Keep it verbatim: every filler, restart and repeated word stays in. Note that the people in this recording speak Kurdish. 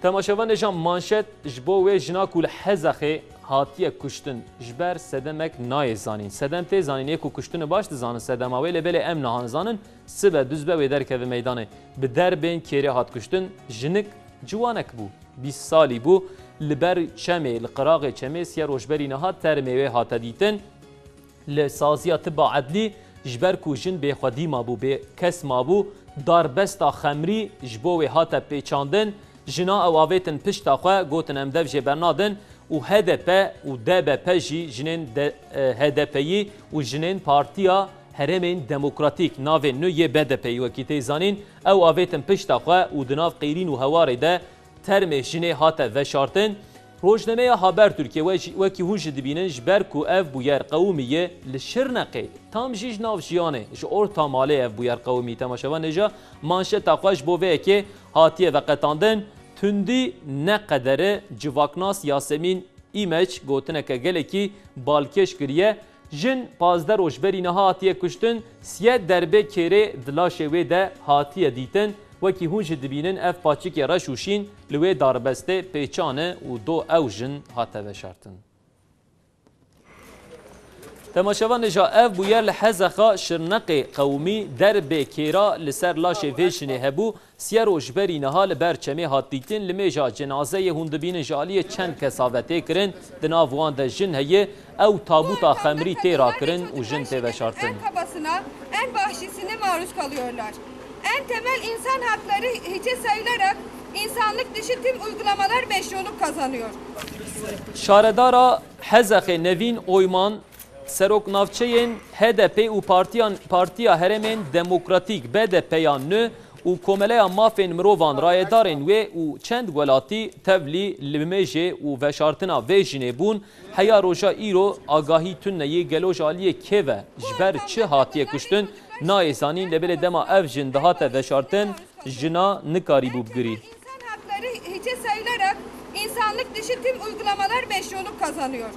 Temaşevanê can, manşet ji bo wê jina ku li Hezexê hatiye kuştin, ji ber sedemek nayê zanîn. Sedem tê zanîn, yê ku kuştine baş dizanin sedema wê, lê belê em niha nizanin, sibe duzbe wê derkeve meydanê. Bi derbên kêrê hat kuştin, jinik ciwanek bû. Bîst salî bû, li ber çemê, li qiraxê çemê siye roj berî niha termê wê hate dîtin. Li saziya tiba edlî, ji ber ku jin bêxwedî mabû, bê kes mabû, darbesta xemrî ji bo wê hate pêçandin. Jina ew avêtin pişta xwe, gotin, em dev jê bernadin û H D P û D B P jî jinên de, e, H D P'yî û jinên Partiya Herêmên Demokratîk, navên nû yê B D P'yî wekî tê zanîn, ew avêtin pişta xwe û di nav qîrîn û hewarê de termê jinê hate veşartin. Rojnameya Habertürk'ê we jî, wekî hûn jî dibînin, ji ber ku ev bûyer qewimî ye, li Şirneqê, tam jî ji nav jiyanê, ji orta malê ev bûyer qewimî. Temaşevanê ja, manşeta xwe ji bo vê yekê hatiye veqetandin: Tundî ne qeder e. Civaknas Yasemîn Îmeç gotineke gelekî balkêş kiriye. Jin pazdeh roj berî niha hatiye kuştin, siye derbê kêrê di laşê wê de hatiye dîtin. Wekî hûn jî dibînin, ev paçikê reş û şîn li wê darbestê pêçan e û do ew jin hate veşartin. Temaşevanê ja, ev bûyer li Hezexa Şirneqê qewimî, derbê kêra li ser laşê vê jinê hebû. Siye roj berî niha li ber çemê hat dîtin, limêja cenazeyê hûn dibînin ji aliyê çend kesa ve tê kirin, di nav wan de jin heye, ew tabuta xemrî tê rakirin û jin tê veşartin. En kabasına, en vahşisine maruz kalıyorlar. En temel insan hakları hiçe sayılarak insanlık dışı tüm uygulamalar meşruluk kazanıyor. Şaredara Hezexê Nevîn Oyman, seroknavçeyên H D P û Partiyan, Partiya Herêmên Demokratîk, B D P ya nû, û Komeleya Mafên Mirovan, rayedarên wê û çend welatî tevlî limêjê û veşartina vê jinê bûn. Heya roja îro agahî tune ye, gelo ji aliyê kê ve, ji ber çi hatiye kuştin, nayê zanîn, lê belê dema ev jin dihate veşartin, jina nikarîbû bigirî. İnsan hakları hiçe sayılarak insanlık dışı tüm uygulamalar meşruluk kazanıyor.